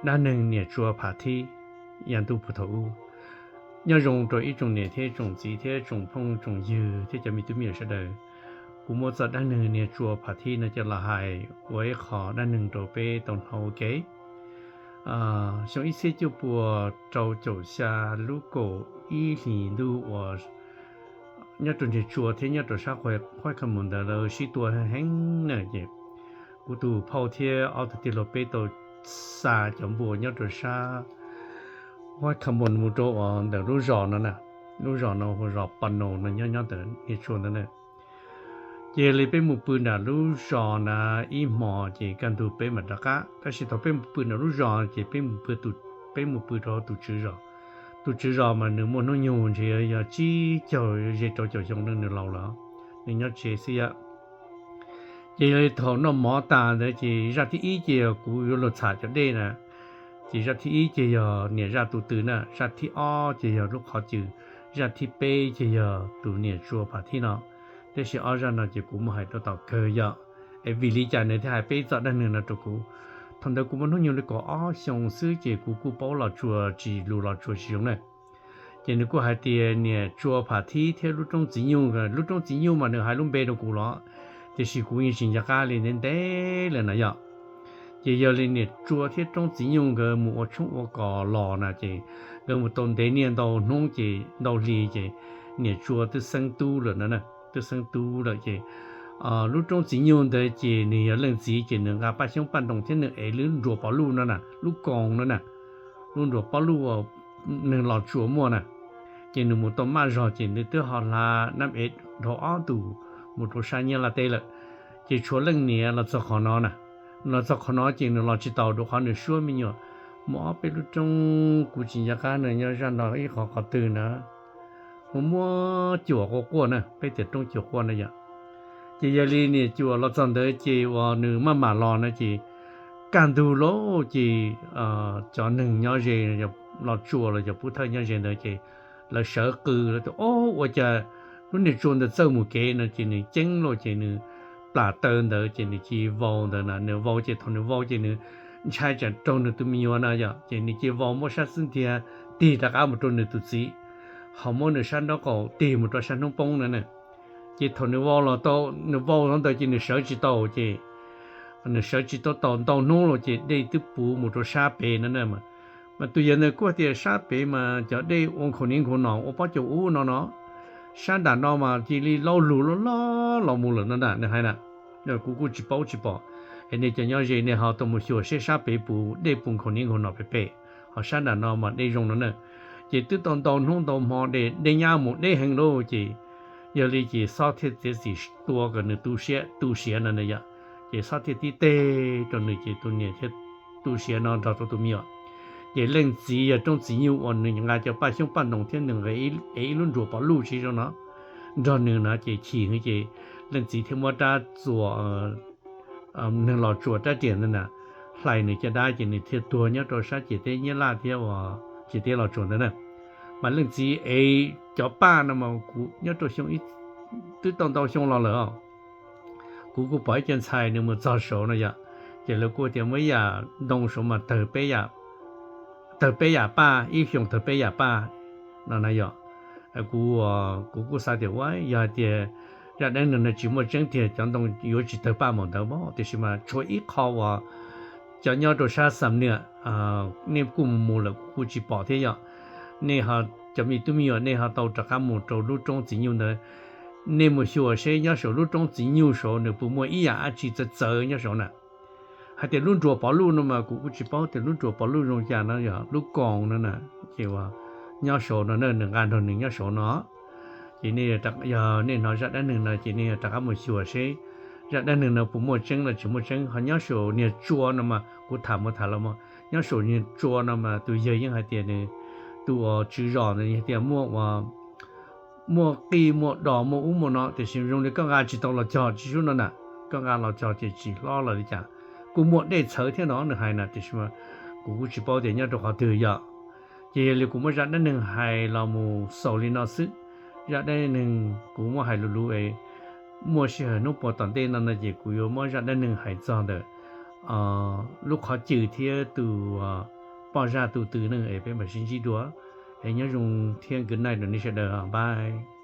Dab neeg niam tsua Pham Thib yav ntuj puag thaum ub. Nyob zoo rau ib tsoom niam thiab tsoom txiv thiab tsoom phooj tsoom ywg thiab cov me tub me nyuam sawv daws. Kuv muab txoj dab neeg niam tsua Pham Thib no coj los hais ua ib qho dab neeg rau peb tau hnov ua ke. Xyoo ib txhiab cuaj puas rau caum xya lub kaum ib hlis ntuj uas nyob rau niam tsua thiab nyob rau sab Huab Kham Moos ntawd lawv sib tua heev na ces kuv tus phauj thiab ob tug tij laug peb tau xa cov npua nyob rau sab Huab Kham Moos mus rau uas ntawm lub zos no na, lub zos no hu zos Pos Naus no nyob nyob ntawm niam tsua ntawd na. Ces yog li peb mus pw nram lub zos na ib hmos ces kaj ntug peb mam rov qab, tab sis thaum peb mus pw nram lub zos ces peb mus pw rau tus tswv zos. Tus tswv zos mas nws muaj hnub nyoog ntshe yog tsib caug ze rau caum xyoo no nws laus lawm, nws nyob tsev xwb yom. Ces yog li thaum noj mov tas ntawd ces zaj thib ib ces yog kuv yuav luag txham cov dej na, ces zaj thib ib ces yog niam zaj tus twg na, zaj thib ob ces yog lub qhov cws, zaj thib peb ces yog tus niam tsua Pham Thib no. Tab sis ob zaj no ces kuv muab hais rau tom kawg yom. Es vim li cas nws thiaj hais peb txoj dab neeg no rau kuv? Thaum ntawd kuv muaj hnub nyoog li kaum ob xyoo xwb ces kuv kuj paub Los Tsuas tsis, lus Los Tsuas tsis zoo na. Ces nws kuj hais tias niam tsua Pham Thib thiab lub roob txiv nyuj, lub roob txiv nyuj mas nws hais lub npe rau kuv los, tiam sis kuv yeej tsis nco qab li ntev ntev lawm na yom. Ces yog li niam tsua thiab roob txiv nyuj nkawd mus ua tshoob ua kos los na ces nkawd mus tau ntev niaj ntau hnub ces ntau hli ces niam tsua twb xeeb tub lawm na, twb xeeb tub lawm ces lub roob txiv nyuj ntawd ces nws yog leej txiv ces nws nqa paj xyoob paj ntoo thiab nws ev lub nruas pov luj no na, lub koos no na, lub nruas pov luj neeg Los Tsuas muaj na. Ces nws mus tau maj zog ces nws twb ho hla nab ev dhau ob ntus mus rau sab Nyab Laj teb lawm. Ces tshuav leej niam los txog qhov no na, los txog qhov no ces nws los tsis taus rau qhov nws suab me nyuam mus ob peb lub roob kuv tsis nco qab nws nyob zaj no ib qhov qhov twg na, mus muab cuam quaj quaj na, peb tias roob cuam quaj na yom. Ces yog li niam cuam los txog ntawd ces uas nws maj mam los no ces kaj ntug lauj ces cov neeg nyob ze, Los Tsuas los cov pub thawj nyob ze ntawd ces lawv sawv qw lawv tias, Ob, ua cas lub niag tsua ntawd txawj mus kev no? Ces nws ceeb lauj ces nws plam taw ntawd ces nws cia vau ntawd na, nws vau ces thaum nws vau ces nws ntshai tsam raug nws tus me nyuam na yom, ces nws cia vau muab sab xub ntiag tig rov qab mus rau nws tus txiv, ho muab nws sab nraub qaum tig mus rau sab hnub poob na na. Ces thaum nws vau los tau, nws vau ntawd ces nws sawv tsis tau ces nws sawv tsis tau tau ntau hnub los ces dej twb puv mus rau sab pem no na. Mas tus yawg ntawd kuj tias sab pem mas cov dej ua nkhaus niv nkhaus no ua pob caus ub no no, sab nram no mas cia li lauj lug loj loj los mus lawm no na, nws hais na. Kuv kuj tsis paub tsis pom, es nej cov nyob ze nej ho tau mus xyuas seb sab pem puv dej puv nkhaus niv nkhaus no pem pem, ho sab nram no mas dej zoo no na. Ces twb tau ntau hnub ntau hmo dej nyab mus deb heev lauj ces yog li ces xob thiaj txiav txim tua kom nws tu siav, tu siav no na yom. Ces xob thiaj tib teg rau nws ces tus niam thiaj tu siav no nrog rau tus me nyuam. Ces leej txiv yog roob txiv nyuj uas nws nqa cov paj xyoob paj ntoo thiab nws nqa ib lub nruas pov luj tsis zoo no nrog nws no ces chim heev ces leej txiv thiaj muab rab txuas, neeg Los Tsuas rab riam ntawd na, hlais nws caj dab ces nws thiaj tuag nyob rau sab ciam teb Nyab Laj thiab uas ciam teb Los Tsuas ntawd na. Mas leej txiv ev cov paj no mas kuv nyob rau xyoo, twb tau ntau xyoo los lawm os. Kuv kuj pom ib co ntxhais nws mus txog saud no yom, ces lawv kuj tias muaj ib yam ntoo saud mas tawg peb yam paj, ib xyoos tawg peb yam paj no na yom. Kuv, kuv kuj xav tias ua yog hais tias zaj dab neeg no tsis muaj tseeb tiag cov ntoo yuav tsis tawg paj npaum ntawd mas, tiam sis mas tshuav ib qho uas cov nyob rau sab Xam Niam, nej kuj mus mus lawm kuv kuj tsis pom thiab yom. Nej ho, cov me tub me nyuam nej ho tau rov qab mus rau lub roob txiv nyuj ntawd, nej mus xyuas seb nyob saum lub roob txiv nyuj saud nws puas muaj ib yam dab tsi txawv txawv nyob saud na. Hais tias lub nruas pov luj no mas kuv kuj tsis paub tias lub nruas pov luj zoo cas no yog lub koos no na, ces nyob saud no na, nws nqa nrog nws nyob saud no. Ces nej, yog nej hnov zaj dab neeg no ces nej yog rov qab mus xyuas seb zaj dab neeg no puas muaj tseeb los tsis muaj tseeb. Ho nyob saum niag tsua no mas kuv tham mus tham los mas nyob saum niag tsua no mas tus yawg yeej hais tias nws, tus uas tswv zos ntawd hais tias muaj ua, muaj qij muaj dos muaj ub muaj no, tiam sis zoo li koj nqa tsis tau los cog tsis sub no na, koj nqa los cog ces tsis hlob los li cas. Kuj muaj dej txhawv thiab no nws hais na, tiam sis mas kuv kuj tsis paub tias nyob rau qhov twg yom. Ces yog li kuv muab zaj dab neeg hais los mus xaus li no xwb. Zaj dab neeg kuv muab hais luv luv es muaj sij hawm hnub puas tom ntej no no ces kuv yuav muab zaj dab neeg hais txog ntawm lub qhov cwm thiab tus poj zaj tus twg ne es peb mam sib ntsib dua. Es nyob zoo thiab good night rau nej sawv daws, bye.